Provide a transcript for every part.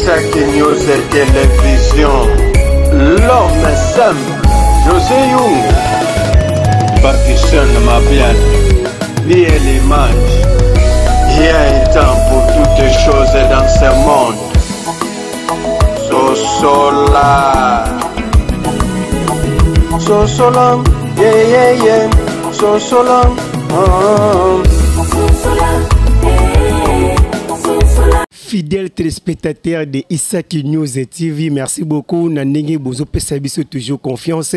Isaac News Télévision. L'homme simple, José Young. Pakistan Mabian, Bien l'image. Il y a un temps pour toutes choses dans ce monde. Sosola. Sosola, yeah, yeah, yeah. Sosola, oh. Fidèles téléspectateurs de Isaki News TV, merci beaucoup. Na ndenge bozo pesa biso toujours confiance.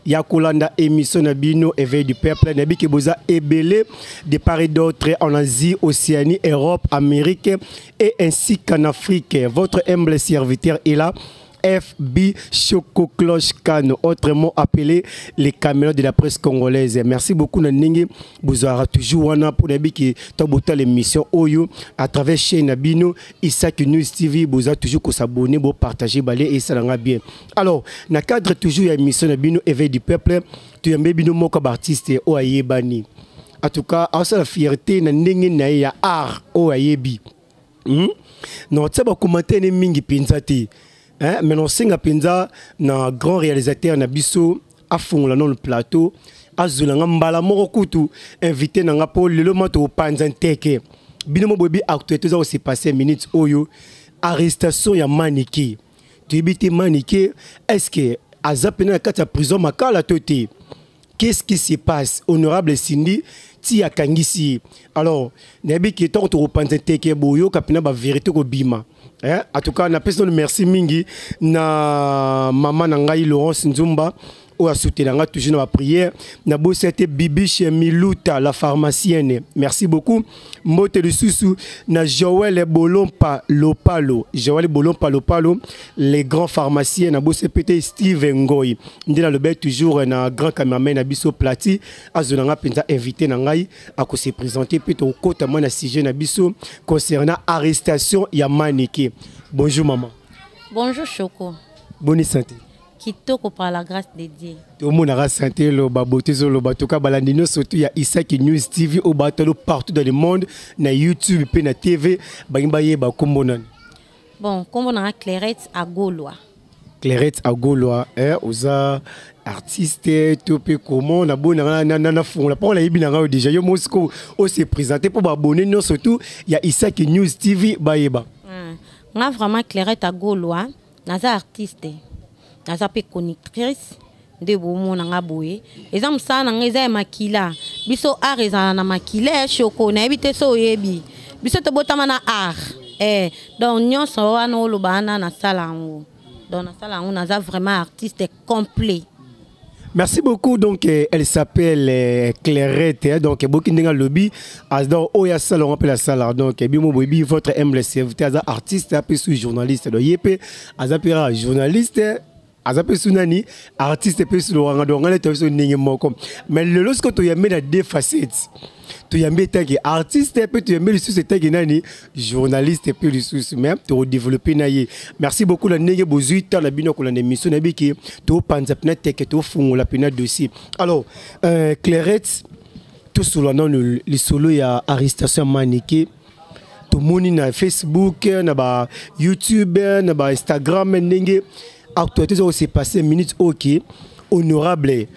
Ya kolanda émission na bino Éveil du peuple. Na biki boza ebele de part et d'autre en Asie, Océanie, Europe, Amérique et ainsi qu'en Afrique. Votre humble serviteur est là. FB Choco Cloche Kano, autrement appelé les caméras de la presse congolaise. Merci beaucoup na ndenge bozala toujours wana pour na biki tobota l'émission oyo à travers chaîne na bino Isaac News TV. Boza toujours ko s'abonner, bo partager balé et ça nga bien. Alors, na cadre toujours ya émission na bino Éveil du peuple, tuyambe bino moko ba artiste o ayebani. En tout cas, la fierté na ndenge na ya art o ayebi. Non, tsa ba commenter ne mingi penza te. Hein, mais non singa penza na grand réalisateur na biso afungola non le plateau azula nga mbala moko kutu invité na nga po lelo mato panza nteke bino mo bobi actualité za se passer minutes oyo arrestation ya Manike. Toyebi te Manike est-ce que aza pena na kati ya prison Makala to te? Qu'est-ce qui se passe? Honorable Cindy ti akangisi. Alors nayebi ke ntango tokopanza nteke boyoka mpena ba vérité kobima. Hein? En tout cas, napesi nano merci mingi na mama na ngai Laurence Nzumba oyo asoutenanga nga toujours na ba prière. Nabosi ete Bibiche Miluta la pharmacienne, merci beaucoup. Mbote lisusu na Joël Bolompa Lopalo, Joël Bolompa Lopalo les grands pharmaciens. Nabosi pete Steve Ngoy nde nalobi toujours na grand cameraman na biso Plati azonanga mpenza invité na ngai ako se présenter mpe tokota mwa na sujet na biso concernant arrestation ya Manike. Bonjour maman. Bonjour Choco. Bonne santé. Kitoko par la grâce de Dieu. Tomonaka santé loba beauté zoloba toka balandi nyonso tu ya Isaac News TV oyo batalo partout dans le monde na YouTube pe na TV bangi bayeba kombo nani. Bon, kombo na Clairette Agolwa. Clairette Agolwa, eh, oza artiste to pe comment na bona na na na fongola po la yebi na nga déjà yo mosiko o se présenter pour abonner nyonso tu ya Isaac News TV bayeba. Nga vraiment Clairette Agolwa, naza artiste. Naza pe chroniquetrice nde bomona nga boye. Eza mosala na nga eza ya makila. Biso art ezala na makila ya Choco, nayebi te so oyebi. Biso tobotama na art. Donc nyonso wana oloba wana nasala yango. Donc nasala yango, naza vraiment artiste complet. Merci beaucoup. Donc, elle s'appelle Clairette. Hein, donc, beaucoup de lobby. Donc, Oya Salon, on appelle la salle. Donc, Bimo Bobi, votre humble serviteur, artiste, appelé sous journaliste. Donc, Yépé, Azapira, journaliste, Azapé sous nani, artiste, pe sous Laurent. Donc, on est sur Ninge Moko. Mais le lorsque tu y mets dans deux facettes, tu y mets tant que artiste, puis tu y mets le sous, tant que nani, journaliste, puis le sous, même, tu redévelopper naie. Merci beaucoup, la Ninge Bozui, tant la bino, la émission, nabi qui, tu panza pna tek, tu fond la pna dossier. Alors, Clairette, tout sur le nom, le solo, il y a arrestation Manike. Tout le monde na Facebook, na ba YouTube, na ba Instagram, ndenge actualité ça s'est passé minute OK. Honorable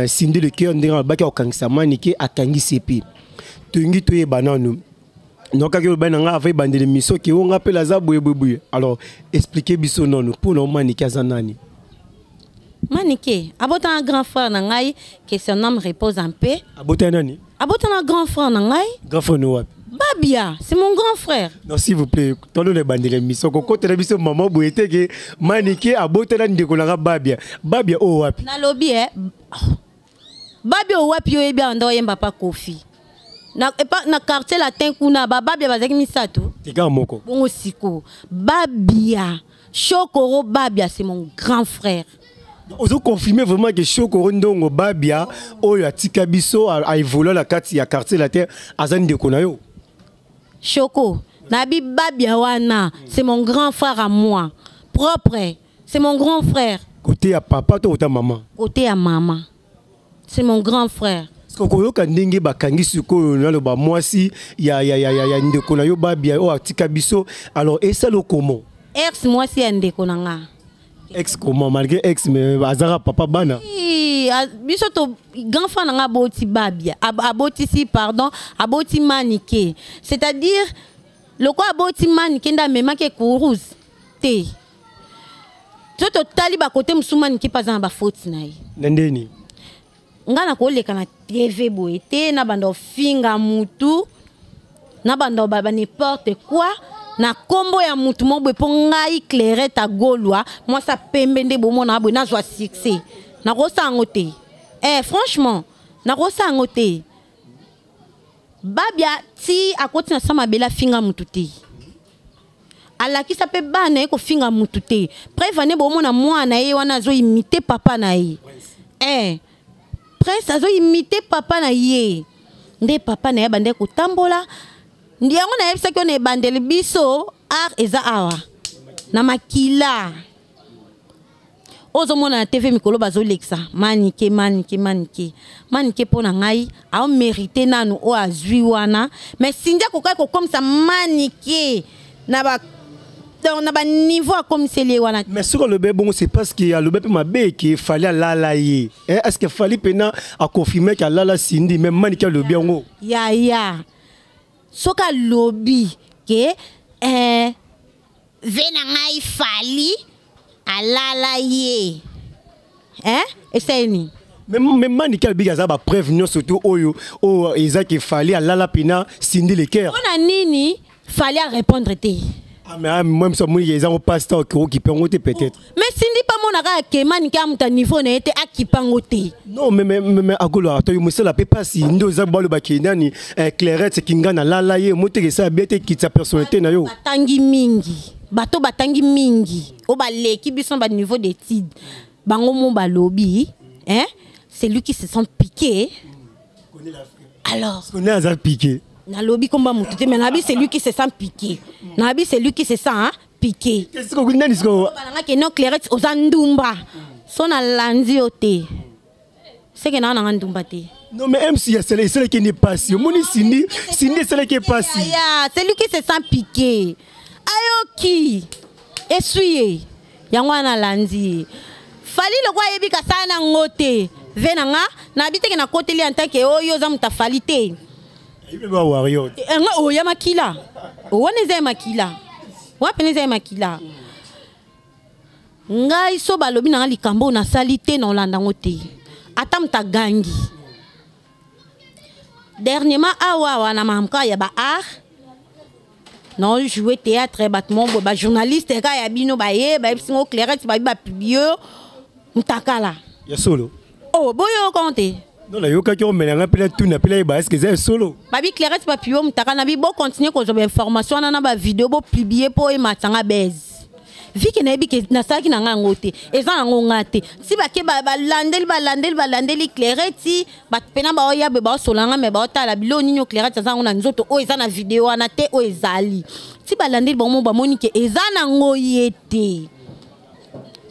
Cindy Le Cœur ndenge baki okangisa Manike akangi CP. Tungi toye bananu. Donc kaki ba nanga avai bandele mission ki onga pe laza boye boye boye. Alors expliquez biso nono pour no Manike aza nani. Manike, abota un grand frère na ngai que son âme repose en paix. Abota nani? Abota un grand frère na ngai. Grand frère no wapi? Babia, c'est mon grand frère. Non, s'il vous plaît, tolo le bandele mission ko kotela biso maman boye te ke Manike abota na ndeko na Babia. Babia o wapi? Na lobi eh. Babia o wapi yo ebia ndo yemba pa Kofi. Na epa na quartier latin kuna ba Babia bazaki misato. Tika moko. Bongo siko. Babia, Chokoro Babia, c'est mon grand frère. Ozo confirmer vraiment que Chokoro Ndongo Babia oyo atika biso a évoluer la kati ya quartier latin azan ndeko na yo. Choko, nabi Babia wana, c'est mon grand frère à moi. Propre, c'est mon grand frère. Côté à papa to côté à maman? Côté à maman. C'est mon grand frère. Parce que koyoka ndenge bakangi sikoyo na loba mwasi ya ya ya ya ya ndeko na yo Babia oyo atika biso, alors esalo comment? Ex mwasi ya ndeko na nga. Ex comment? Malgré ex, mais azara papa bana. Biso to grand frère na nga aboti Babia, abotisi, pardon, aboti Manike. C'est-à-dire lokola aboti Manike nde amemaki Kuruz te. So totali bakote mosusu, Manike mpe aza na bafoti na ye. Na ndeni? Nga na koleka na TV boye te, na banda ofinga mutu, na banda obaba n'importe quoi na nkombo ya mutu mo boye, mpo ngai Clairette Agolwa, mwasi pembe nde bomona boye, nazwa succès, nakosala yango te. Franchement, nakosala yango te. Babia ti akoti na sa mabele, afinga mutu te, alakisa mpe bana ye kofinga mutu te. Preuve ane, bomona mwana ye wana azoimite papa na ye. Prince azoimite papa na ye nde papa na ye abandaki kotambola. Yango nayebisaki oyo na ebandeli, biso art eza awa na makila. Oyo ozomona na TV mikolo bazolekisa Manike, Manike, Manike, Manike, mpo na ngai aomérite nanu oyo azwi wana. Mais Cindy akokaki kokomisa Manike na ba, donc na baniveau akomiseli ye wana. Mais soki alobi bongo, c'est parce que alobi mpe mabe ke Fally alala ye. Est ce que Fally mpena aconfirme ke alala Cindy? Mais Manike alobi yango. Yaya, soki alobi ke ve na ngai Fally alala ye, esali nini? Mais Manike alobiki aza bapreuve nyonso to oyo eza ke Fally alala mpena Cindy Le Cœur. Mpo na nini Fally arépondre te? Ah, mais ah, moi moso amoni eza ngo pasteur okokipe yango te peut-être. Mais Cindy mpa monaka ake Manike amuta niveau na ye te, akipa yango te. Non, mais Agolo, ata yo mosala mpe mpasi nde oza balobaki nani, Clairette kinga na lala ye moteke, esala bien te, kitisa personnalité na yo. Batangi mingi, bato batangi mingi oyo baleki biso na baniveau d'étude, bango mo balobi, hein? C'est lui qui se sent piqué alors. Ne aza piqué. Nalobi komba motu te, mais nabi c'est lui qui se sent piqué, nabi c'est lui qui se sent, hein, piqué. Nani sikoyo? Balanga ke non, Clairette oza ndumba, so nalandi yo te, seke naa nanga ndumba te. Non, mais MC esala esalaki nde pasi, omoni Cindy, Cindy esalaki pasi. Ya, c'est lui qui se sent piqué, ayoki esui ye, yango wana alandi ye. Fally lokwa ayebi kasala nango te, ve na nga nayebi teke nakoteli en tant que oyo oza moto afali te. Ayebi ba warrior. Nga oyo ya makila wana eza ya makila, wana pene eza ya makila. Ngai so balobi na nga likambo oyo nasali te, na olanda yango te, ata moto agangi. Dernièrement awa awa na makambo kaka ya baart, naojoue théâtre, bato moko boye, bajournaliste kaka ya bino, baye bayebisi ngo Clairette babi bapublie yo mutakala. Ya solo? Oh, boyoka te? Non, nayokaki omelanga mpela tuna mpela yeba est-ce eza ya solo. Babi Clairette bapublie yo mutakala. Nabi bocontinue kozwa bainformation wana na bavideo, bopublie mpo ematanga base vike. Nayebi ke nasalaki na ngai yango te, eza nango nga te. Si bake balandeli, balandeli, balandeli Clairette, bato mpena baoya boye, baosola nga, me baotala biloko nini oyo Clairette aza yango na nzoto oyo eza na video wana te. Oyo ezali ti balandeli bango mo bamoni ke eza nango ye te.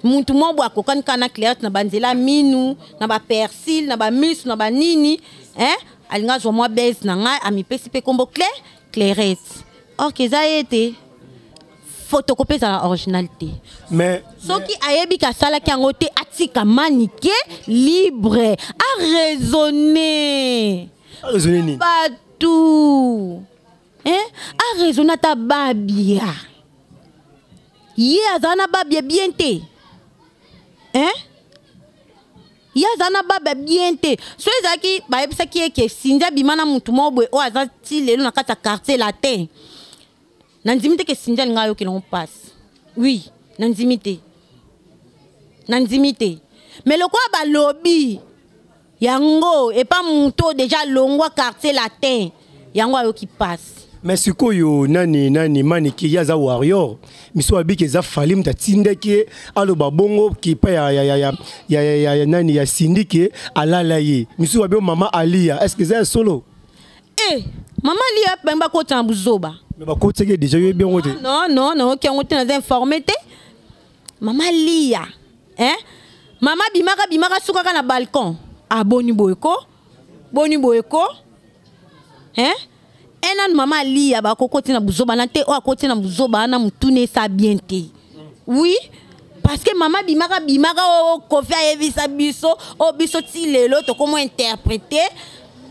Mutu moko boye akokani kaka na Clairette na banzela minu, na bapersil, na bamisu, na banini, hein? Alingi azwa mwa base na ngai, amipesi mpe nkombo Clairette, or ke eza ye te. Photocopie ezala original te. Mais soki ayebi ke asalaki yango te, atika Manike libre, araisonne. Araisonne nini? Bato, hein? Araisonne ata Babia, ye azala na Babia bien te, hein? Ye azala na Babia bien te. So ezalaki bayebisaki ye ke Cindy abima na mutu moko boye oyo aza ti lelo na kati ya Quartier Latin, nandimi te ke Cindy alinga ayokela ngo mpasi. Oui, nandimi te, nandimi te. Mais lokola balobi yango epa moto oyo déjà alongwa Quartier Latin, yango ayoki mpasi. Mais sikoyo nani Manike ye aza warrior, miso abiki eza Fally moto atindaki ye aloba bongo kipa ya nani, ya Cindy, ke alala ye. Miso babi mama Alia, est ce que eza ya solo? Eh, mama Alia bango bakota na buzoba. Mais bakotisaki déjà, yoyebi yango te? Non, nayoki yango te, naza informé te. Mama Lia, hein? Mama bimaka bimaka sukaka na balcon, aboni boye ko, boni boye ko, hein? Enanu mama Alia bakokoti na buzoba na te. Oyo akoti na buzoba wana, motuna esa bien te. Oui, parce que mama bimaka bimaka o Kofi ayebisa biso o biso ti lelo tokomo interpréter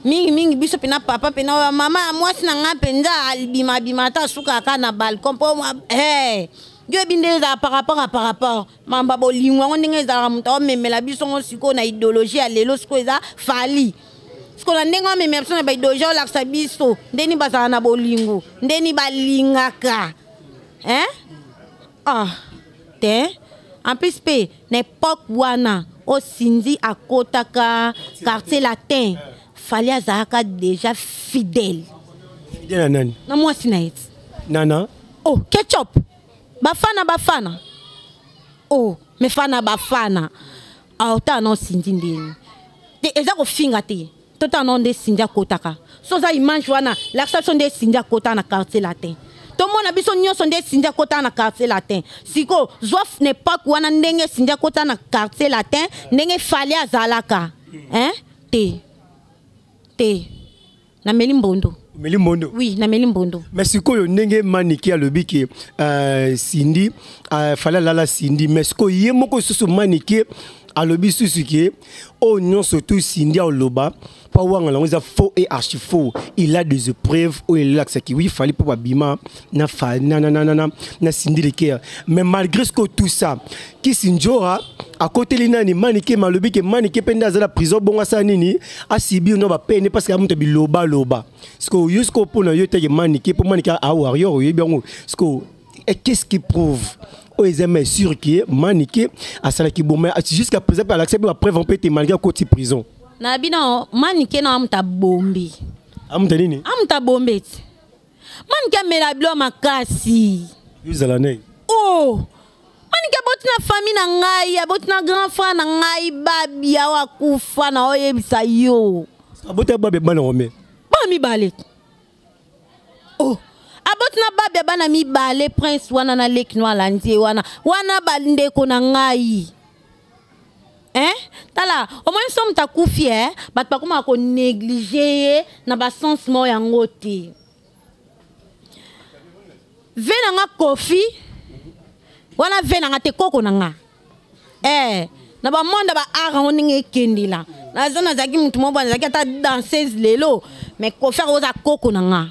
mingi mingi biso mpena papa mpena mama mwasi na ngai mpenza alibimabima ata asukaka na balcon mpo hey. Yo yebi ndenge ezala par rapport à par rapport mamba bolingo yango ndenge ezalaka moto aomemela biso ngo sikoyo na idéologie ya lelo sikoyo eza Fally. Sikoyo na ndenge aomemela biso na baidéologie, aolakisa biso ndeni bazala na bolingo, ndeni balingaka, hein? Ah te, en plus mpe na époque wana oyo Cindy akotaka Quartier Latin, Fally azalaka déjà fidèle. Fidèle na nani? Na mwasi na ye ti. Nana. Oh, Ketchup, Bafana Bafana. Oh, mais fana bafana aotala na Cindy ndeni te, eza kofinga te. Totala nao nde Cindy akotaka. So oza image wana, lakisa biso nde Cindy akotaka na Quartier Latin. Tomona biso nyonso nde Cindy akotaka na Quartier Latin. Sikoyo zwa na époque wana ndenge Cindy akotaka na Quartier Latin, ndenge Fally azalaka, hein? Te te, nameli mbondo. Omeli mbondo? Oui, nameli mbondo. Mais sikoyo ndenge Maniki alobi ke Cindy, Fally alala Cindy, mais sikoyo ye moko lisusu Maniki alobi susu ke oyo nyonso tu Cindy aloba mpo awanga yango eza faux et archi faux. Il a des preuves oyo elakisaki oui, Fally mpo babima na, fa, na, na, na, na, na, na Cindy Le Cœur. Mais malgré ce que tout ça, Kisi Njora akoteli nani Manike, malobi ke Manike mpe nde aza na prison, bongo asala nini, asibi no bapene parce que amuta bilobaloba. Sikoyo yo, sikoyo mpona yo teke Manike, mpo Manike awarrior, oyebi yango. Sikoyo qu'est-ce qui prouve oyo eza mais sûr ke Manike asalaki bon? Mais jusqu'à présent mpe alakisa mpe bapreuve mpe te malgré akoti prison. Na bino Manike na amuta bombe. Amuta nini? Amuta bombe ti. Manike amela bilo makasi. Yo ezala nai. Oh, Manike aboti na famille na ngai, aboti na grand frère na ngai Babia oyo akufa na oyebisa yo. Aboti Babia bana combien? Bana mibale. Oh, aboti na Babia bana mibale, Prince wana na leki no alandi ye wana wana, bandeko na ngai, hein? Tala, omoni so moto akufi, eh? Bato bakomaka konéglige ye na basens moko yango te. Ve na nga Kofi wana, ve na nga te, koko na nga, eh, na bamonde ba art yango ndenge ekendela, naza nazalaki motu moko boye, nazalaki ata danseuse lelo, mais Kofi akoza koko na nga,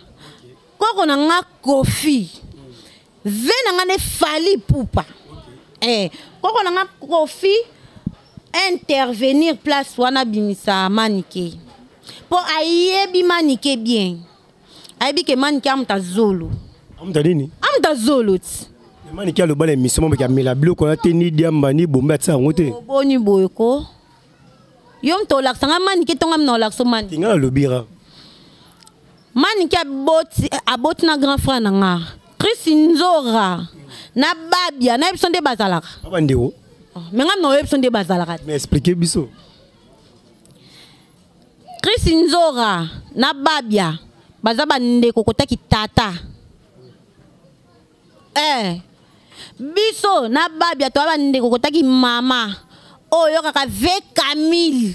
koko na nga Kofi. Ve na nga nde Fally Ipupa, eh, koko na nga Kofi intervenir place wana, abimisa Manike mpo ayebi Manike bien, ayebi ke Manike amuta zolo. Amuta nini? Amuta zolo ti. Manike aloba na émission moko amela biloko wana te, ni diamba ni bombe, atia yango te. Boni boye ko, yo moto olakisa nga Manike, ntonga mina olakisa Manike. Nga nalobira. Manike aboti, aboti na grand frère na nga Chris Nzora na Babia. Nayebi biso nde bazalaka. Bandeko. Me nga na oyebi biso nde bazalaka. Mais explique biso. Chris Nzora na Babia baza bandeko kotaki tata, eh. Biso na Babia toya bandeko kotaki mama. Oyo kaka ve Camille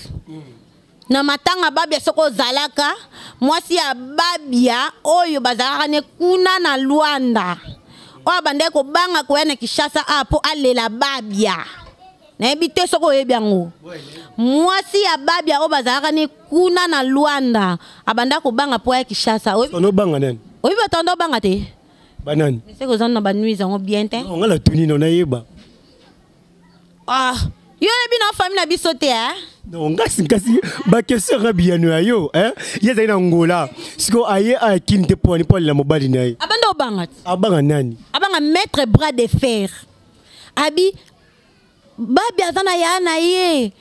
na matanga Babia, soki ozalaka mwasi ya Babia oyo bazalaka ne kuna na Lwanda, oyo abandaki kobanga koya na Kinshasa a mpo alela Babia. Nayebi te soki oyebi yango. Mwasi ya Babia oyo bazalaka ne kuna na Lwanda abanda kobanga mpo ya Kinshasa. Onobanga nani? Oyebi bato anda obanga te. Banani? Seke oza na banuise yango bien te. Nga natuni no nayeba. Ah, yo oyebi na famille na biso te, eh? Non, ngasi kasi baquestion yanga biyano ya yo, eh? Ye azali na Ngola, sikoyo aye ayakini te mpo ani mpo alela mobali na ye. Abanda obanga ti. Abanga nani? Abanga maître bras de fer. Abi Babi aza na ya na ye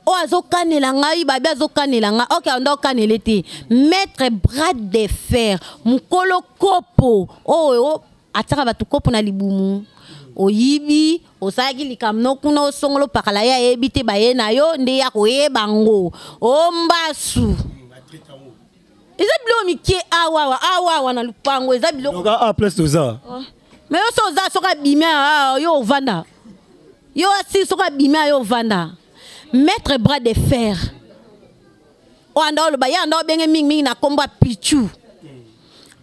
oyo azokanela ngai, Babi azokanela ngai. Ok, anda okanele te. Maître bras de fer, mokolo kopo oyo atiaka bato kopo na libumu, oyibi, osalaki likambo no kuna, osongola opakala, ye ayebi te, baye na yo nde ya koyeba ngo ombasu. Eza biloko mike awawa awawa na lupango, eza biloko. A place toza. Mais yo so oza, soki abimi yo ovanda, yo asi soki abimi yo ovanda. Maître bras de fer oyo anda oloba, ye anda obenge mingimingi na nkombo ya Pichu.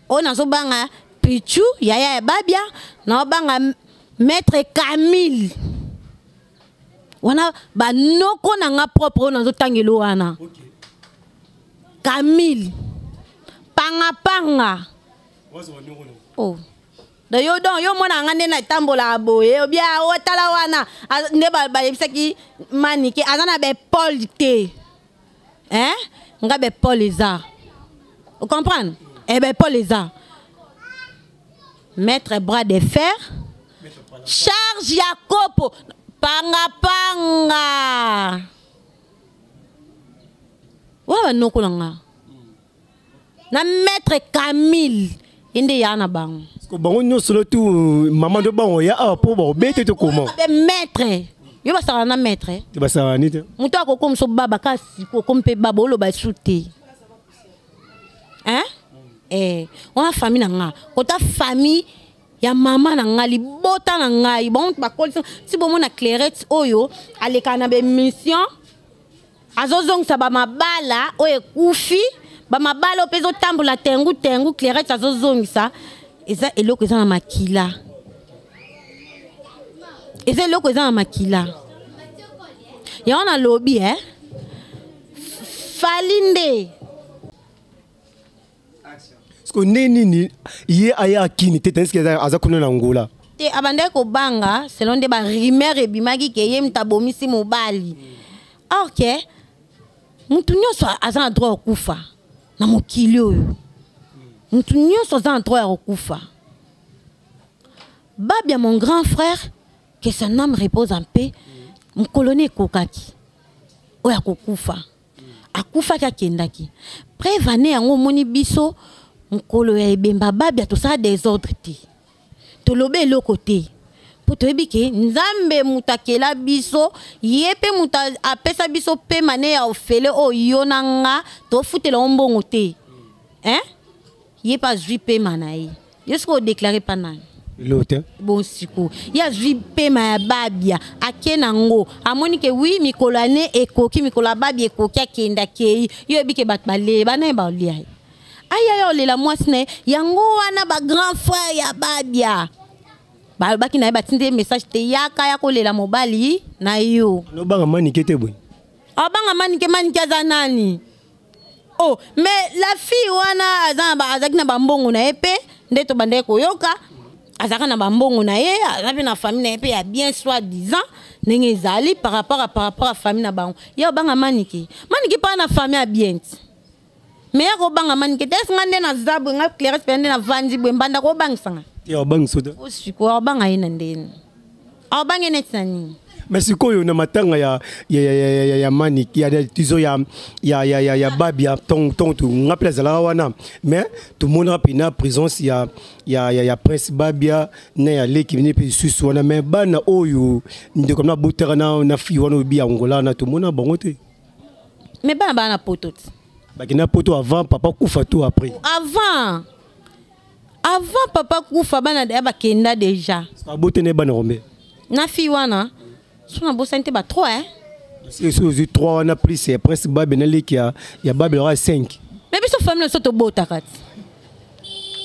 Oyo nazobanga Pichu, yaya ya Babia, naobanga. Maître Camille wana banoko na nga propre oyo nazotangelo wana okay. Camille pangapanga oh. Donc yo donc yo mona nga nde natambolaka boye obia otala oh, wana nde bayebisaki manike aza na bepole te hein nga bepole eza ocomprendre e eh, bepole eza maître bras de fer charge ya kopo panga panga wana banoko na nga na maître camille ye nde ya na bango bango nyonso no tu mama ndo bango ya awa mpo bakobete to koma maître yo basalaka na maître te basalaka ni te moto akokomisa baba kasi okomi mpe baba oloba su te hein eh wana famille na nga kota famille ya mama na nga libota na ngai bango bakolisa ti bomona clairette oyo alekaka na baémission azozongisa bamabala oyo ekufi bamabala oyo mpe ezotambola tengu tengu clairette azozongisa eza eloko eza na makila eza eloko eza na makila yango nalobi eh? Fally nde. Siko nde nini ye aya akini te tandis que aza kuna na Angola. Te abandaki kobanga selon nde ba rumeur ebimaki ke ye moto abomisi mobali. Or ke moto nyonso aza na droit ya kokufa na mokili oyo. Moto nyonso aza na droit ya kokufa. Babia mon grand frère que son âme repose en paix mokolo ne ekokaki oyo akokufa akufaki akendaki preuve ane yango omoni biso mokolo ya ebemba babia tosala desordre te toloba eloko te mpo toyebi ke nzambe moto akela biso ye mpe moto apesa biso pema ne ya ofele oyo yo na nga tofutela ngo mbongo te hein? Ye pe azui pema na ye. Yo sikoyo odeklare pa nani? Eloko te. Bon sikoyo ye azui pema ya babia ake na ngo amoni ke wi mikolo ya ne ekoki mikolo ya babia ekoki akende akei yo oyebi ke bato bale bana ye baolia ye aya ye olela mwasi na ye yango wana ba grand frère ya babia balobaki na ye batindi ye message te yaka ya kolela mobali na yo. Obanga manike te boye? Obanga manike manike aza nani? Oh, mais la fille wana aza na azalaki na bambongo na ye mpe nde tobandaki koyoka azalaka na bambongo na ye aza mpe na famille na ye mpe ya bien soit disant ndenge ezali par rapport à par rapport à famille na bango ye obanga manike manike mpe na famille ya bien ti mais ya kobanga manike te esi nga nde naza boye nga clairesse mpe nde navandi boye mbanda kobangisa nga te obangisa te sikoyo obanga ye na ndeni Aobange neti na nini? Mais sikoyo na matanga ya ya ya ya ya ya mani ya ya tizo ya ya ya ya ya babia tong tong tu nga pe azalaka wana mais tomonaka pena présence ya ya ya ya prince babia na ya leki ne pe lisusu wana mais bana oyo ndeko na botaka na na fille wana obi ya Angola na tomona bango te. Mais bana bana poto ti. Bakina poto avant papa kufa tout après. Avant avant papa kufa bana deya bakenda deja abote na bana combien na fille wana so nabosani te ba 3 hein soki ozwi 3 wana plus ya prince babe na leki ya, ya babe loka 5 me biso famille na biso tobotaka ti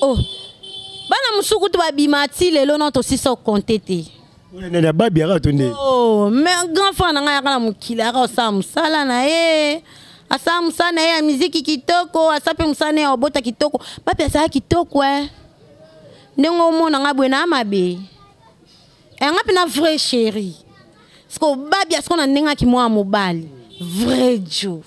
oh bana mosusu kutu babima ti lelo na tosisa okonte te na babi yaka to nde oh mais grand frère na ngai yaka na mokili yaka kosala mosala na ye asala mosala na ye ya miziki kitoko asala mpe mosala na ye ya kobota kitoko babi azala kitoko e ndenge omona ngai boye na mabe yanga mpe na vrai chéri siko babi asiko na ndenge akimwa mobali vrai jour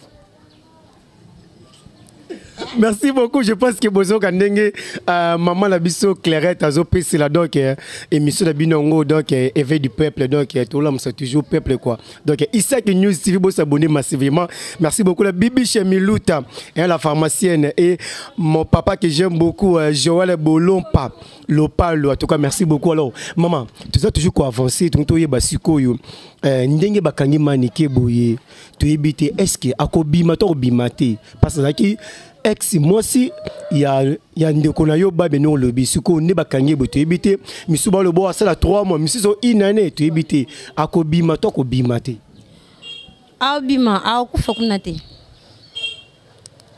Merci beaucoup. Je pense que Bozo Kandenge, euh, maman la biso Clairette azopesela donc euh, émission la binongo donc euh, éveil du peuple donc euh, tout l'homme c'est toujours peuple quoi. Donc euh, Isaac News TV vous s'abonner massivement. Merci beaucoup la Bibi Chemilouta, hein, la pharmacienne et mon papa que j'aime beaucoup euh, Joël Bolompa. Lopalo en tout cas merci beaucoup alors maman tu as toujours quoi avancer donc toi basikoyo euh, ndenge bakangi manike boye toyebi te est ce que akobima to akobima te parce azalaki ex mwasi ya, ya ndeko na yo babe ndenge olobi sikoyo nde bakangi ye boye toyebi te misusu baloba asala 3 mois misusu une année toyebi te akobima to akobima te akobima akokufa kuna te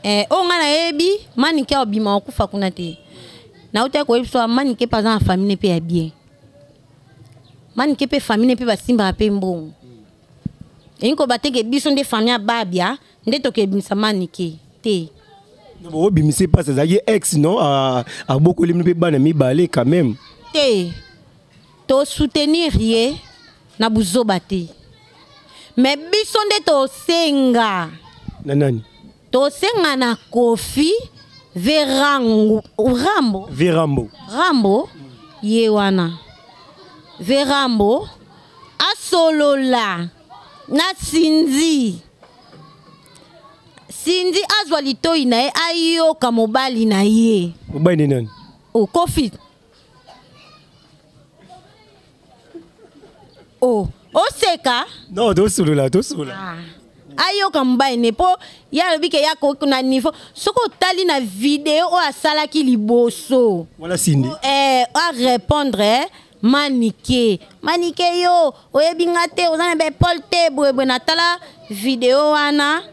eh, oyo ngai nayebi manike akobima akokufa kuna te nautaki koyebi biso manike mpe aza na famille mpe ya bien. Manike mpe famille mpe basimbaka mpe mbongo. Elingi koloba te ke biso nde famille ya Babia nde tokebimisa Manike te. Obimisi mpasi azalaki ex non, abokoli mpe bana mibale quand même. Te, tosoutenir ye na buzoba te, mais biso nde tosenga na nani? Tosenga na Kofi Verango, Rambo, Verambo, Rambo ye wana Verambo asolola na Cindy. Cindy azwa litoi na ye ayoka mobali na ye. Mobali ni nani? O Kofi. O oseka? Non, tosolola, tosolola. Ah. Ayoka mobali ne mpo ye alobi ke ya koki na niveau. Soki otali na video oyo asalaki liboso wana Cindy, arépondre Manike, Manike yo oyebi nga te, oza na baepole te, boyeboye. Natala video wana,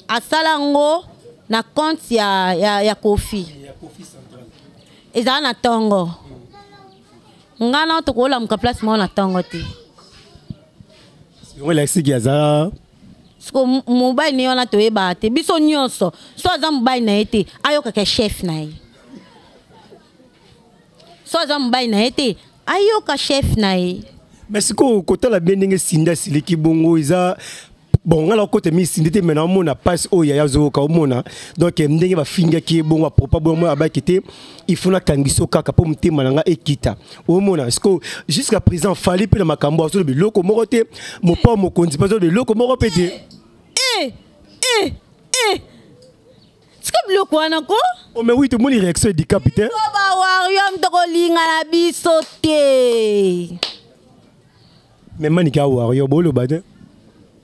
asala yango na compte ya Kofi. Ezala na ntongo, nga na tokolamuka place moko na ntongo te. Yango elakisiki aza Siko mobali na ye wana toyebaka te biso nyonso. So aza mobali na ye te, ayokaka chef na ye. So aza mobali na ye te, ayoka chef na ye. Mais sikoyo kotala bien ndenge Cindy asiliki bongo, eza bon. Nga nakota mi Cindy te, mais naomona mpasi oyo yaya azoyoka. Omona donc ndenge bafingaki ye bongo, bapropa bongo, abaki te, il faut nakangiso kaka mpo motema na nga ekita. Omona sikoyo jusqu'à présent Fally mpe na makambo azoloba eloko moko te, mopao mokonzi mpe azoloba eloko moko mpe te. Eh, eh, siko biloko wana ko. Oh, mais oui, tomoni réaction edikapi te. So bawarrior tokolinga na biso te. Mais Manike awarrior, boloba te.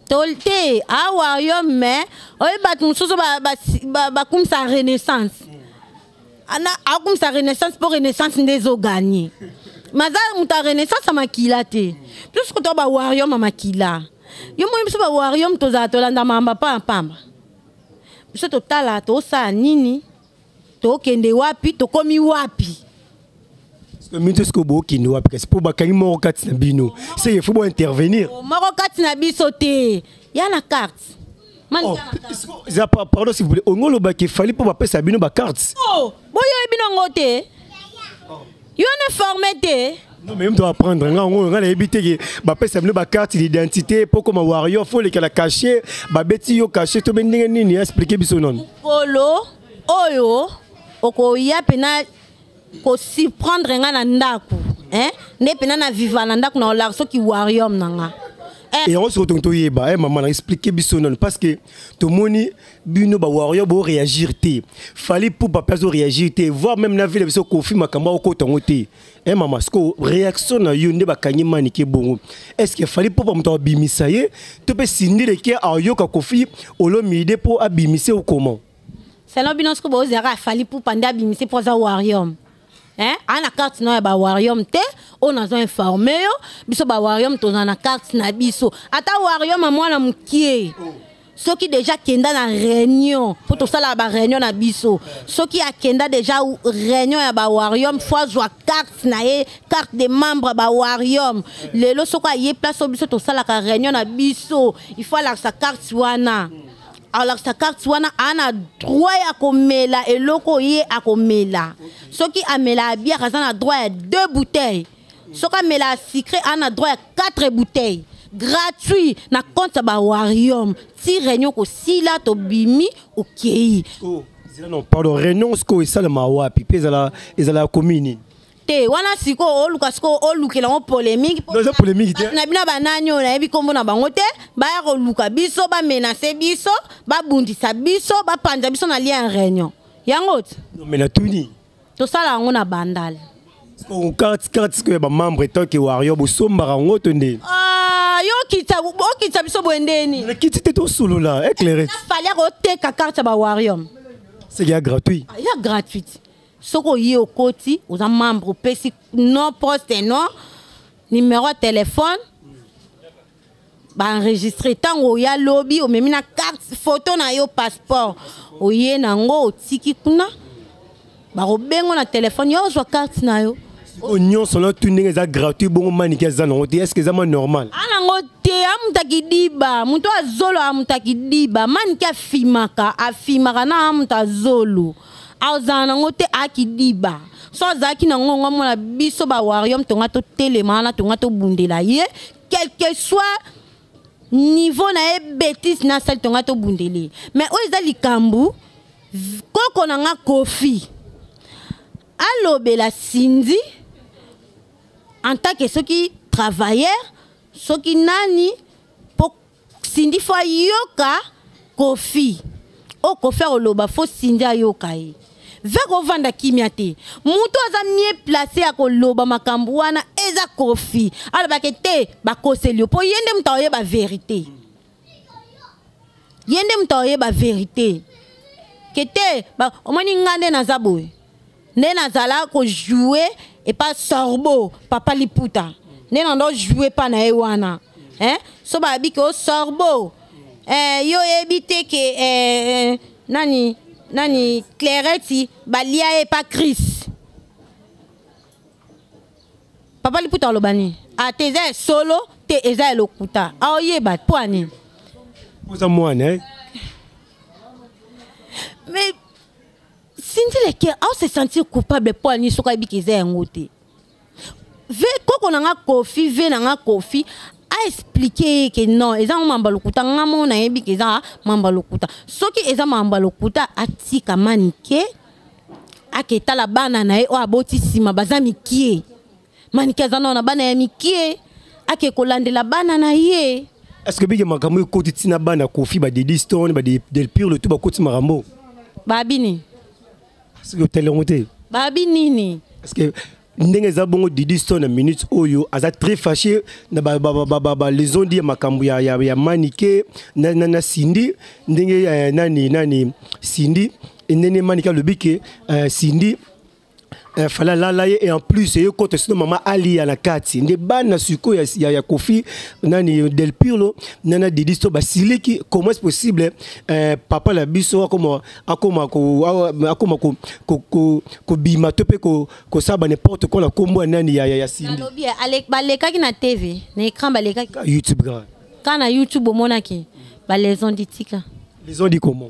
Tol te, awarrior, mais oyo bato mosusu bakumisa Renaissance ana akumisa Renaissance mpo Renaissance nde ezoganye. Maza moto ya Renaissance ya makila te. Biso siko to bawarrior ma makila yo moi, biso bawarrior tozala tolanda mamba pambapamba. Biso totala tosala nini, tokende wapi, tokomi wapi. Minto sikoyo bokende wapi kasi mpo bakangi moko kati na bino, c'est il faut bointervenir. Moko kati na biso te, ya na carte. Oh, eza pardon, s'il vous plaît, ongo olobaki Fally mpo bapesa bino bacarte. Oh, boyoyebi nango te, yo na forme te. Non, mais to apprendre nga ngo, nga nayebi te ke bapesa bino bacarte d'identité mpo koma warrior, faut olekela cachet, babeti yo cachet to be ndenge nini? Explique biso nono. Polo oyo okoya mpena kosurprendre nga na ndako, hein? Nde mpena na viva na ndako na olaka soki warrior na nga. Yango sikoyo tongi toyeba, mama na explique biso nano, parce que tomoni bino bawarrior boréagir te, Fally Ipupa mpe azoréagir te, voire même na ville biso Kofi makambo akokota yango te. Mama, sikoyo réaction na yo nde bakangi Manike bongo, est ce que Fally Ipupa moto abimisa ye to mpe Cindy leke ayoka Kofi Olomide mpo abimise ou comment? Selon bino sikoyo, bozalaka Fally Ipupa nde abimise mpo aza warrior, hein? Aa na carte na yo ya bawarrior te oyo nazo informe yo. Biso bawarrior tozala na carte na biso. Ata warrior ma mwana mokie, soki déjà akenda na réunion, mpo tosalaka baréunion na biso, soki akenda déjà réunion ya bawarrior, faut azwa carte na ye, carte de membre ya bawarrior. Lelo soki aye place oyo biso tosalaka réunion na biso, il faut alakisa carte wana. Alakisa carte wana, aa na droit ya komela eloko ye akomela. Soki amela bière, aza na droit ya deux bouteilles. Soki amela sucré, aa na droit ya quatre bouteilles gratuit na compte ya bawarrior ti réunion kosila, tobimi, okei. Oh, non, pardon, réunion sikoyo esalema wapi mpe ezala komi nini? Te, wana sikoyo oluka, sikoyo olukela yango polémique. Non, eza polémique te. Na bino banani oyo nayebi nkombo na bango te, baya koluka biso, bamenace biso, babundisa biso, bapanza biso na lien réunion yango ti. Non, mais natuni. Tosala yango na Bandal. Carte sikoyo ya bamembre tant que warrior, bosombaka yango to nde? Ah, yo okitisa, okitisa biso boye ndeni? Nakiti te, tosolola éclairé. Fally akoteka carte ya bawarrior? C'est ya gratuit. Ya gratuite. Soki oye, okoti, oza membre, opesi nom, poste, nom, numéro ya téléphone, baenregistre. Ntango oya lobi, omemi na carte, photo na yo, passeport, oye nango, otiki kuna, bakobengo na telefone, yo ozwa carte na yo. Sikoyo nyonso na tu ndenge eza gratuit, bongo Manike aza nango te, est ce que eza ma normal? Anango te, amutaki diba, moto azolo amutaki diba. Manike afimaka, afimaka na amuta azolo, azala nango te, akidiba. So azalaki nango, ngo amona biso bawarrior tonga totelema wana, tonga tobundela ye, quel que soit niveau na ye, bétise na asali, tonga tobundele. Mais oyo eza likambo koko na nga Kofi alobela Cindy en tant que soki travailleur, soki nani, mpo Cindy faut ayoka Kofi. Oyo Kofi akoloba, faut Cindy ayoka ye. Ve kovanda kimia te, moto aza mieux placé ya koloba makambo wana eza Kofi. Alobaki te bakoseli yo, mpo ye nde moto akoyeba vérité, ye nde moto akoyeba vérité ke te. Omoni nga nde naza boye, nde nazala kojouer epa Sorbo, papa Liputa, nde nando jouer pa na ye wana, hein? So bayebi ke o Sorbo, eh, yo oyebi te ke eh, nani nani, Claireti balia ye pa Chris, papa Liputa aloba nini? Ate eza ya solo te, eza ya lokuta, aoyeba mpo ani. Oza mwana, eh? Mais Cindy Le Cœur ao se sentir coupable mpo ani soki ayebi ke eza yango te? Ve koko na nga Kofi, ve na nga Kofi aexpliquer ye ke non, eza ngo mamba lokuta. Nga mo nayebi ke eza mamba lokuta. Soki eza mamba lokuta, atika Manike aketala bana na ye oyo aboti nsima, baza mikie. Manike aza nao na bana ya mikie, ake kolandela bana na ye. Est ce que bike makambo ekoti ntina bana Kofi, badedi Stone, badelpire, le tout bakoti makambo? Babi nini? Soki otali yango te. Babi nini? Parce que ndenge eza bongo, Didi Stone na minute oyo aza très fâché na balezondi ya makambo ya Manike na Cindy, ndenge nani nani Cindy, ndenge Manike alobi ke Cindy fala lala ye, et en plus ye kota sino mama Alia na kati. Nde bana sikoyo ya Kofi, nani, Del Pirlo nana Didi Sto basiliki. Comment est possible papa na biso akoma kobima to mpe kosala ba n'importe quoi na kombo ya nani, ya Cindy? Nalobi balekaki na TV, na écran balekaki. YouTube kaka. Ka na YouTube omonaki balaison ditika. Les ont dit comment?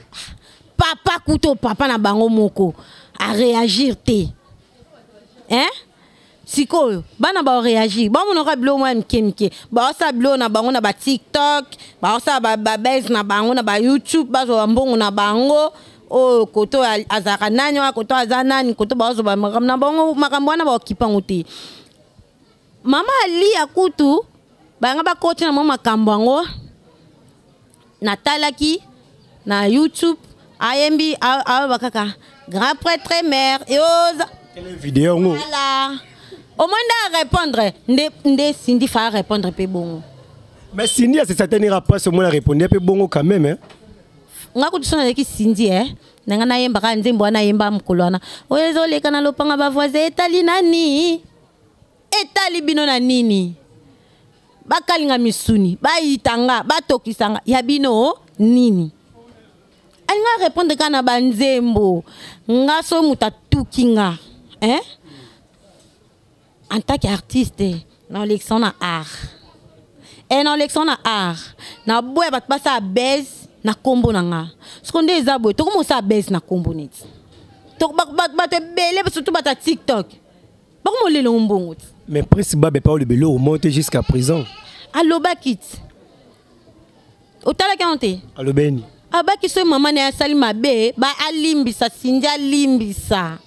Papa kuto, papa na bango moko aréagir te, hein? Sikoyo bana baoréagir, bamonaka biloko mwa ya mike mike, baosala biloko na bango na baTikTok, baosala babase na bango na baYouTube, bazwa bambongo na bango. Oyo koto azalaka nani, oyo koto aza nani, koto bazwa makambo na bango, makambo wana baokipango te. Mama Alia kutu bayanga bakoti na mwa makambo yango. Natalaki na YouTube, ayembi, aloba kaka grand prêtre mère eoza. Video yango. Voilà, au moins nde arépondre, nde Cindy fa arépondre mpe bongo. Mais Cindy ase satanira mpasi, omona répondre mpe bongo quand même, hein? Nga kutu so nazalaki Cindy, eh, na nga nayembaka nzembo wana, nayemba mokolo wana oyo ezoleka na lopanga bavoisin. Etali nani? Etali bino na nini? Bakalinga misuni, bayitanga, batokisanga ya bino nini? Alinga répondre kaka na banzembo. Nga so moto atuki nga, hein? En tant qu'artiste, na olekisa na art e, na olekisa na art, naboya bato basala base na nkombo na nga. Soko nde eza boye, tokoma osala base na nkombo neti bato ebele, surtout bato ya TikTok, bakoma olela mbongo ti. Mais Prince Babe pa olobeli omonte jusqu'à présent. Alobaki ti, otalaki yango te? Alobeni. Abaki soki mama na ye asali mabe, ba alimbisa Cindy, alimbisa,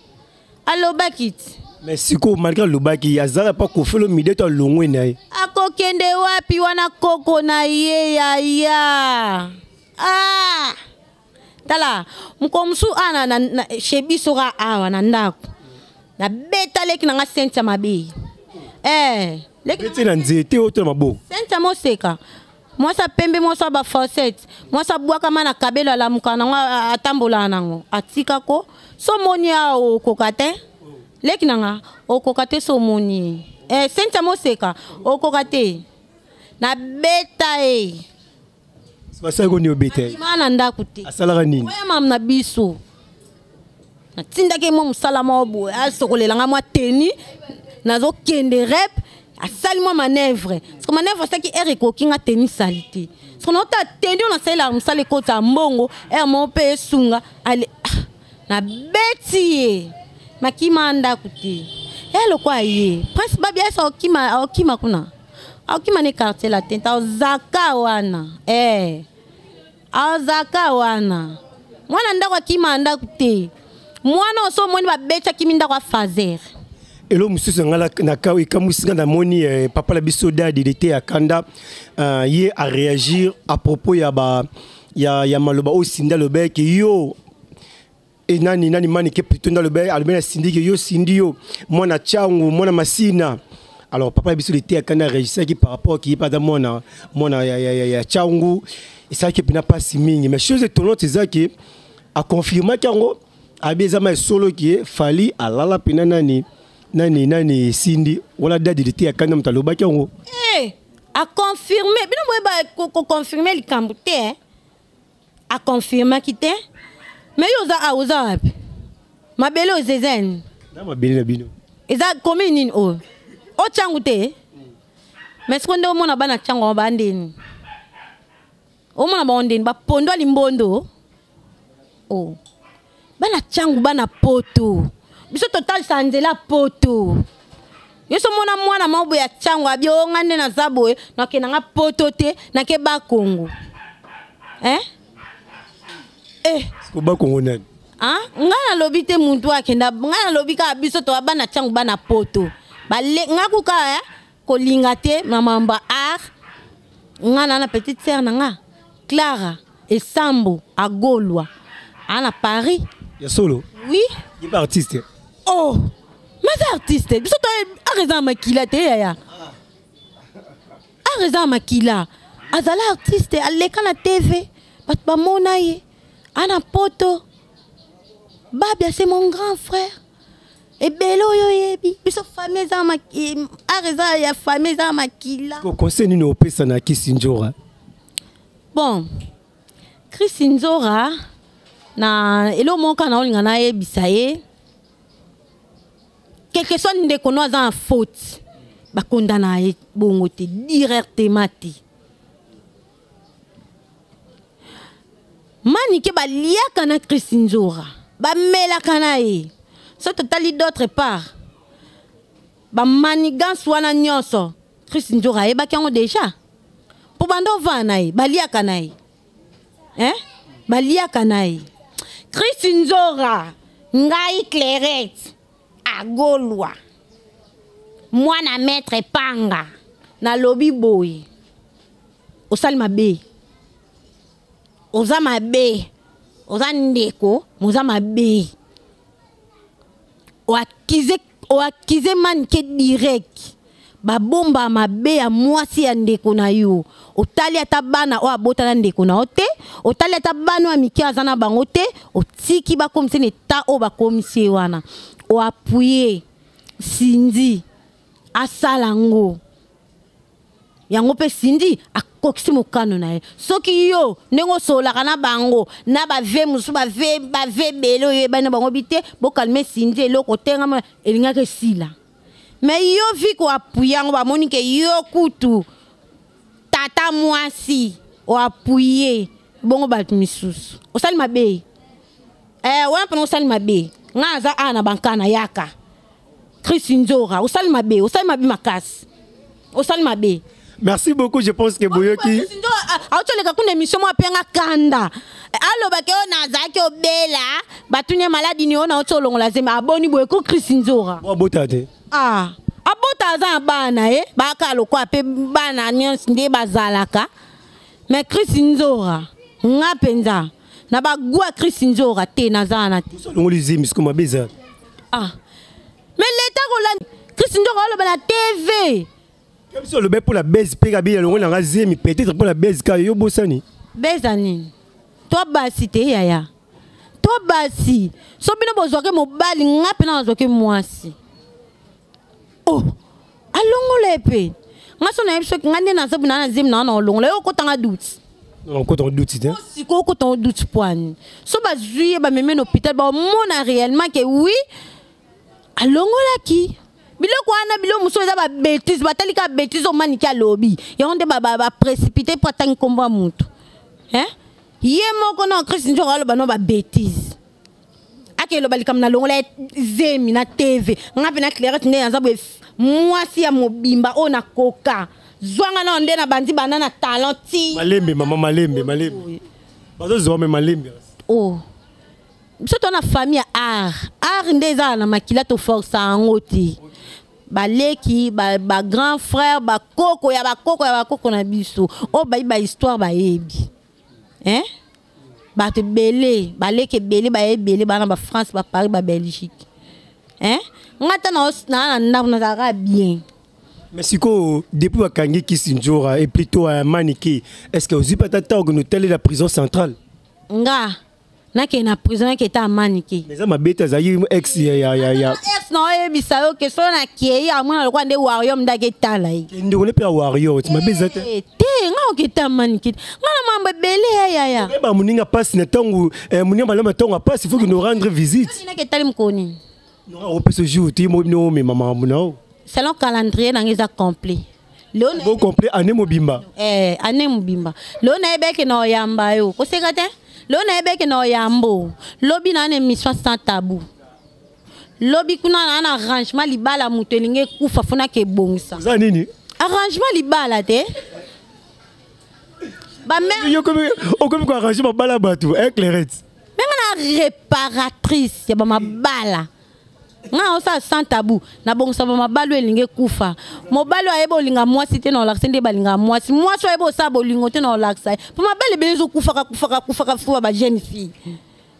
alobaki ti. Mais sikoyo, malgré alobaki, azala pa Kofi Olomide to alongwe na ye. Akokende wapi wana? Koko na ye yaya, ah! Tala mokolo mosusu awa na chez biso ka awa na ndako, nabeta leki na nga sente ya mabe, eh, leki beti na nzete oyo to na maboko? Sente ya moseka, mwasi apembe, mwasi ya bafossette, mwasi abwakama na kabelo, alamuka nango, atambolaka nango, atikako. So omoni awa, okoka te, leki na nga, okoka te. So omoni, eh, sente ya moseka, okoka te, nabeta ye. Basalaki koni obeta ye? Abima na ndako te. Asalaka nini? Oya mama na biso, natindaki mwa mosala moko boye, asokolela nga mwa teni. Nazokende rep, asali mwa manœuvre. Parce que manœuvre asalaki heure ekoki nga teni sali te. Parce que naota teni oyo nasalelaka mosala ekota mbongo, heure moko mpe esunga, ale ah, nabeti ye. Makima ndako te. Ya lokwa ye. Prince Babia esa okima, okima kuna. Okima ne quartier latin, ta ozaka wana. Eh. Azaka wana. Mwana ndako akima ndako te. Mwana oso omoni babeti akimi ndako ya fazer. Elo mosusu nga na ekamwisi nga namoni eh, papa na biso dadi lete ya kanda uh, ye a réagir à propos ya ba ya, ya maloba oyo Cindy alobaki yo e nani nani manike plutôt nde alobi alobi na Cindy ke yo Cindy yo mwana Tshangu mwana Masina. Alors papa na biso lete ya kanda réagissaki par rapport ki ye mpe aza mwana mwana ya, ya, ya, ya Tshangu, esalaki mpena mpasi mingi. Mais chose étonnante eza ke aconfirmaki yango, abi eza ma esolo ke Fally alala mpena nani nani nani Cindy wala dadi lete ya kanda moto alobaki yango. Hey, aconfirme bino boyeba koconfirme likambo te eh? Aconfirmaki te, mais yo oza awa, oza wapi? Mabele oyo eza nini? Na mabele na bino eza commune nini oyo? O Tshangu te? Mais siko nde omona bana Tshangu ba ndeni, omona bango ndeni bapondo ya limbondo. Oh. Bana Tshangu, bana poto, biso totalisa nzela poto. Yo so mona mwana moko boye ya Tshangu abi o nga nde naza boye, nakende nga poto te, nake Bakongo. Eh? Eh. Siko Bakongo nani? Ah, nga nalobi te muntu akenda, nga nalobi kaka biso to bana Tshangu bana poto. Bale nga kuka eh, kolinga te na mamba art. Nga na na petite sœur na nga Clara Esambo agolwa ana Paris. Ya solo? Oui. Il est artiste. Oh, mais artiste. Biso to art eza makila te yaya. Art eza makila. Azala artiste, aleka na TV. Bato bamona ye. Ana poto. Babia c'est mon grand frère. Ebele oyo oyebi biso famille eza art eza ya famille eza makila. Ko conseil nini opesa na Kisi Nzora? Bon, Kisi Nzora na elo moko na olinga nayebisa ye, quelque soit ndeko no aza na faute, bakondana ye bongo te directement te. Manike baliaka na Kisi Nzora, bamelaka na ye. So totali d'autre part, ba manigance wana nyonso Kisi Nzora ayebaki yango déjà. Po banda ovanda na ye, baliaka na ye. Hein? Baliaka na ye. Kisi Nzora, ngai Clairette agolwa. Mwana maître Panga nalobi boye. Osali mabe. Oza mabe. Oza ndeko, moza mabe. Oakize, oakize manke direct. Babomba mabe ya mwasi ya ndeko na yo. Otali ata bana oyo abota na ndeko na yo te, otali ata bana oyo ya mike aza na bango te, otiki bakomisi na eta oyo bakomisi ye wana. Oappuye Cindy asala ngo. Yango mpe Cindy akokisi mokano na ye. Soki yo ndenge osololaka na bango na ba vie mosusu, ba vie, ba vie ebele oyo eyebani na bango bi te, bokalme Cindy eloko te, ngama elingaki esila. Mais yo vi ko appuyer yango, bamoni ke yo kutu tata mwasi o appuyer bongo bato misusu. Osali mabe. Wana mpena osali mabe. Nga aza awa na bankana yaka. Kisi Nzora, osali mabe, osali mabe makasi. Osali mabe. Merci beaucoup, je pense que Boyoki. Kisi Nzora, aotoleka kuna émission mwa penga kanda. Alobaki oyo nazalaki obela, batuni maladi ni oyo na otolongola zemi, aboni boye ko Kisi Nzora. Bo abota te. Ah, abota aza na bana ye, baka lokwa pe bana nyonso nde bazalaka. Mais Kisi Nzora, nga penza na ba gwa Kisi Nzora te nazala na te. Olongoli zemi siko mabe eza. Ah. Mais l'état kolanda Kisi Nzora oloba na TV. Biso oloba pour la baise pe kabila longo na zemi peut-être pour la baise ka yo bosani. Baise nini? Toi basi te yaya. Toi basi. So bino bozwake mobali nga pe na bazwake mwasi. Oh, alongola epe. Nga so na yebi soki nga nde naza na na zemi na na olongola yo okotanga doute. Non, okotanga doute te. Siko okotanga doute poani. So bazwi ye bamemi na hôpital ba mona réellement que oui alongolaki. Biloko wana, biloko mosusu eza babêtises. Batali kaka bêtise oyo Manike alobi, yango nde baprécipité mpo atangi nkombo ya motu. Ye moko na Christ Nzoko aloba no babêtises, akeloba likambo na longola zemi na TV. Nga mpe na Clairette nde naza boye, mwasi ya mobimba oyo nakoka zwanga nao nde na bandi banda na talent ti. Malembe mama, malembe, malembe, bazozwa me malembe. Oh, biso to na famille ya art. Art nde ezala na makila, toforsa yango te. Baleki, bagrand frère, bakoko ya bakoko ya bakoko na biso oyo bayi bahistoire bayebi, hein? Bato ebele, baleki ebele, baye ebele, bana baFrance, baParis, baBelgique, hein? Nga ta naa na ndako, nazalaka bien. Mais sikoyo, depuis bakangi Kisi Nzora et plutôt ya Manike, est ce que ozwi mpe ata ntango okende la prison centrale? Nga nakende na prison, nakende ta Manike? Mais eza mabe te, azalaki ex ya Ex na oyebisa yo ke so nakei, amona lokola nde warrior ndaki etala ye. Ndeko ne mpe ya warrior ti, mabe eza te. Te, nga oketa Manike, nga na mambo ebele ya yaya. Oyeba moninga mpasi na ntango, moninga malamu na ntango ya mpasi, faut kende rendre visite. Nake etali mokoni. Opesa jour te, mo bino omema makambo na yo. Selon calendrier nanga eza complet. Leo bo complet année mobimba. Eh, année mobimba. Leo nayebi eke na oyamba yo, koseka te. Leo nayebi eke na oyambo lobi na na émission Sans Tabou. Lobi kuna na na arrangement libala, moto elingi ekufa, funa ke ebongisa. Oza nini? Arrangement libala te, bamère. Yo okomi koarrange mabala bato, eh, Clairette? Menga na réparatrice ya bamabala. Nga osala Sans Tabou, nabongisa bamabala oyo elingi ekufa. Mobali oyo ayeba olinga mwasi te, na olakisa nde balingaka mwasi. Mwasi oyo ayeba osala bolingo te, na olakisa ye. Mpo mabala ebele ezokufaka, kufaka, kufaka, fuka, bajeune fille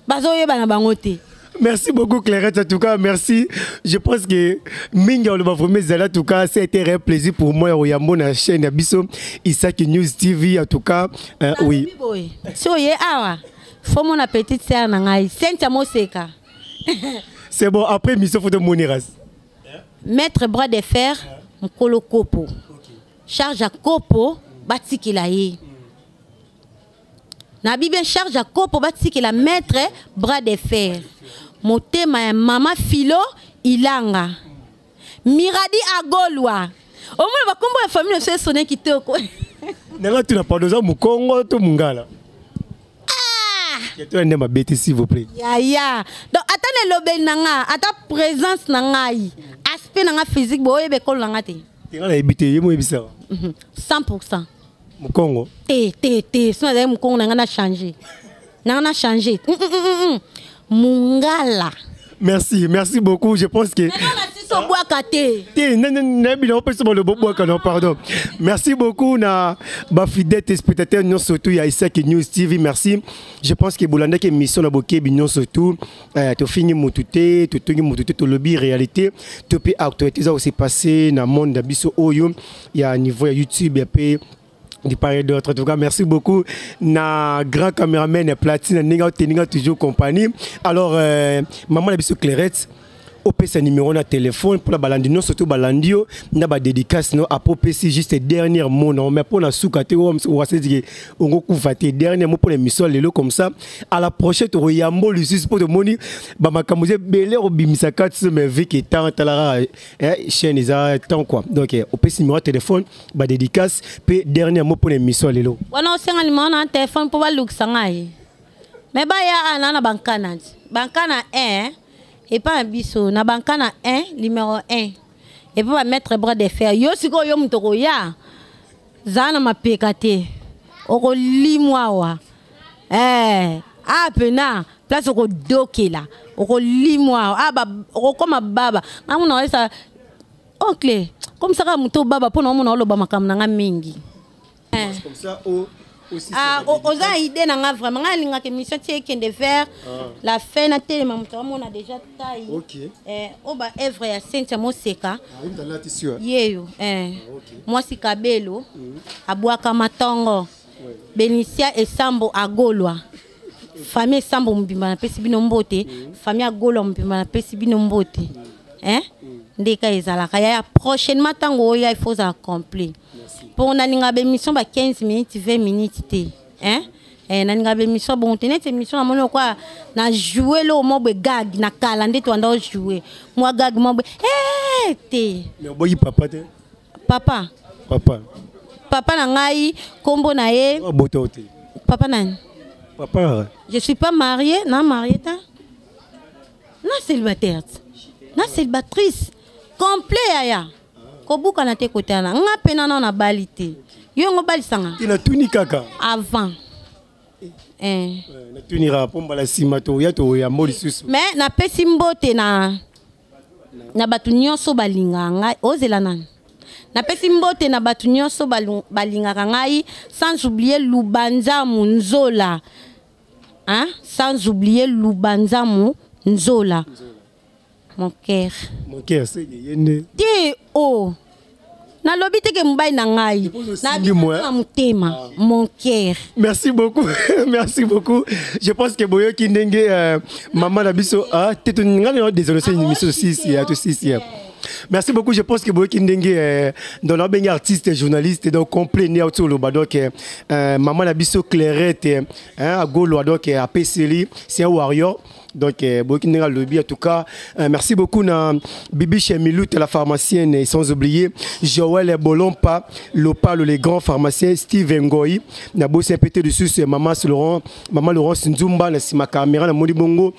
bazoyeba na bango te. Merci beaucoup Clairette, en tout cas merci. Je pense que mingi oloba vraiment ezali. En tout cas, c'était un plaisir pour moi oyambo na chaîne ya biso Isaki News TV, en tout cas oui. Boye si oye awa, fo mona petite sœur na ngai Cynthia Moseka. C'est bon, après mission faut moniras. Maître Bras de Fer, mokolo kopo, charge ya kopo batikela ye. Nabi bien, charge ya kopo batikela maître Bras de Fer, motema ya mama Filo Ilanga, Miradi Agolwa. Omona bakombo ya famille na biso esone kitoko. Nanga tuna, pardon, oza mokongo to mongala? To nde mabe te, s'il vous plaît. Yaya, donc ata na elobeli na nga, ata présence na ngai, aspect na nga physique, boyeba ekolo na nga te. Tenga nayebi te, ye moyebisaka. 100. Mokongo? Te, te, te. So nazali mokongo na nga, na change na nga, na change mongala. Merci, merci beaucoup. Je pense que Sobwaka te. Te, nayebi na opesa baloba bwaka. Non, pardon. Merci beaucoup na bafidèle téléspectateur nyonso tu ya Isaki News TV. Merci. Je pense que bolandaki émission na bokebi nyonso tu. Tofingi motu te, totongi motu te, tolobi réalité to mpe actualité eza kose passe na monde na biso oyo ya niveau ya YouTube ya mpe du part et d'autre. En tout cas, merci beaucoup na grand caméraman Platine Ninga Teninga, toujours compagnie. Alors maman na biso Clairette, opesa numéro na téléphone mpona balandi nyonso to balandi yo na badédicace no. Apo opesi juste dernier mot non, mais mpona suka te, owasetike ongokufa te. Dernier mot mpona émission lelo, comme ça à la prochaine tokoyambo lisusu, mpo tomoni bamakambo eza ebele kobimisa kati so, mais vu que temps talaka, chaîne eza temps quoi. Donc opesi numéro ya téléphone, badédicace mpe dernier mot mpona émission lelo. Wana osenga numéro na téléphone mpo balukisa ngai, me baya ana na bankana ti bankana 1 epa na biso na bankana 1, numéro 1, epa bamaître Bras de Fer. Yo sikoyo, yo moto okoya zala na mapeka te, okolimwa awa. Eh, a pena place okodokela, okolimwa awa. Okokoma baba ngai mona oyesa oncle komisaka moto baba mpo na omona oloba makambo na nga mingi. Comme ça, oh, aussi. Ah, oza idée na nga vraiment. Nga alingaka émission ti ekende vers la fin, na telema, moto amona déjà taille. Eh, oyo ba œuvre ya Cynthia Moseka. Yeyo, eh. Mwasi kabelo abwaka matongo, Benicia Esambo Agolwa, famille Esambo mobimba napesi bino mbote, famille Agolwa mobimba napesi bino mbote, hein? Ndeka ezalaka yaya, prochainement ntango oya, il faut ozala complet mpo nalinga baémission ba 15 minutes, 20 minutes te, hein? Eh, nalingaka baémission bongo te. Neti émission namoni okwa na joue lo mo boye gag na kala nde toanda ojoue mwa gag mo boye eh, te. Mais oboyi papa te? Papa? Papa. Papa na ngai, nkombo na ye? Obota te? Papa nani? Papa. Je suis pas mariée, na mariée ta, na célibataire, na célibatrice complet. Yaya, kobukana te, kotala nga mpe nano nabali te. Yo yango obalisanga? Te, natuni kaka. Avant, eh. Natuni kaka mpo mbala nsima toya toyambo lisusu. Mais napesi mbote na bato nyonso balingaka ngai. Ozela nani? Napesi mbote na bato nyonso balingaka ngai, sans oublier Lubanzamu Nzola, hein? Sans oublier Lubanzamu Nzola, mon cœur. Mon cœur, seke ye nde? Te, o nalobi teke mobali na ngai osimbi moi. Na motema, mon cœur. Merci beaucoup, merci beaucoup. Je pense que boyoki ndenge mama na biso, ah, te nga na désolé, c'est une émission 6 ya to 6 ya. Merci beaucoup. Je pense que boyoki ndenge dans la bengi artiste et journaliste, donc complet né oloba. Donc mama na biso Clairette, hein, agolo, donc apeseli, c'est un warrior. Donc boyoki ndenge alobi. En tout cas, merci beaucoup na Bibi Chemilout, la pharmacienne, et sans oublier Joël Bolompa Lopalo, les grands pharmaciens, Steve Ngoyi na bosi un lisusu, mama Laurent, mama Laurence Nzumba na sima caméra na moni bongo,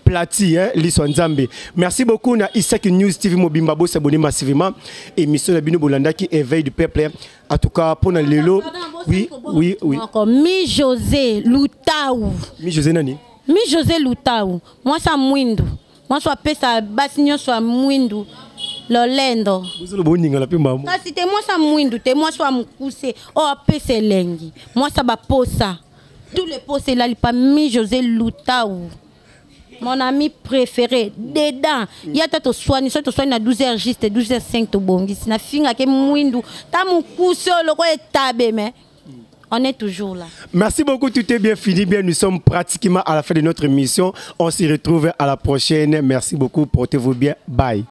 Plati, hein, Liso Nzambe. Merci beaucoup na Isaac News TV mobimba. Bo s'abonner massivement. Émission na bino bolandaki, Éveil du peuple. En tout cas, pour lelo, oui. Moko Mi José Lutau. Mi José nani? Mi José Lutau, mwasi ya mwindu, mwasi apesa basi nyonso ya mwindu lolendo. Bozolo boningala mpe mamo. Kasi te, mwasi ya mwindu te, mwasi ya mokuse oyo apesa elengi, mwasi ya baposa, tous les posa elali pa Mi José Lutau, mon ami préféré dedans. Ye ata toswani, soki toswani na 12 heures juste, 12 heures 5 tobongisi. Nafingake mwindu ta mokuse oyo lokola etabe, mais on est toujours là. Merci beaucoup, tout est bien fini. Bien, nous sommes pratiquement à la fin de notre émission. On se retrouve à la prochaine. Merci beaucoup, portez-vous bien. Bye.